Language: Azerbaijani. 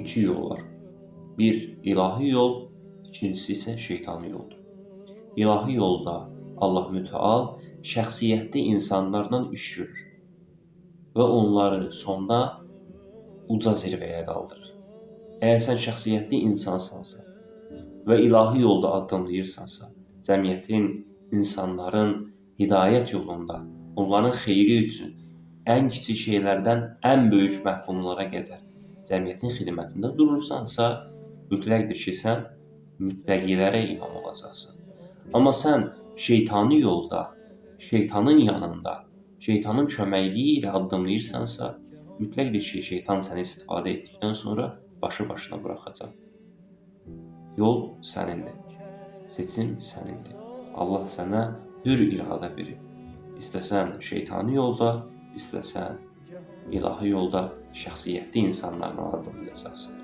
İki yol var. Bir ilahi yol, ikincisi isə şeytani yoldur. İlahi yolda Allah mütəal şəxsiyyətli insanlarla iş görür və onları sonda uca zirvəyə qaldırır. Əgər sən şəxsiyyətli insansansa və ilahi yolda addımlayırsansa, cəmiyyətin, insanların hidayət yolunda, onların xeyri üçün ən kiçik şeylərdən ən böyük məfhumlara qədər cəmiyyətin xidmətində durursansa, mütləqdir ki, sən müttəqilərə imam olacaqsan. Amma sən şeytani yolda, şeytanın yanında, şeytanın köməkliyi ilə addımlayırsansa, mütləqdir ki, şeytan səni istifadə etdikdən sonra başı başına buraxacaq. Yol sənindir. Seçim sənindir. Allah sənə hür iradə verib. İstəsən şeytani yolda, istəsən ilahi yolda şəxsiyyətli insanlarla addımlayacaqsan.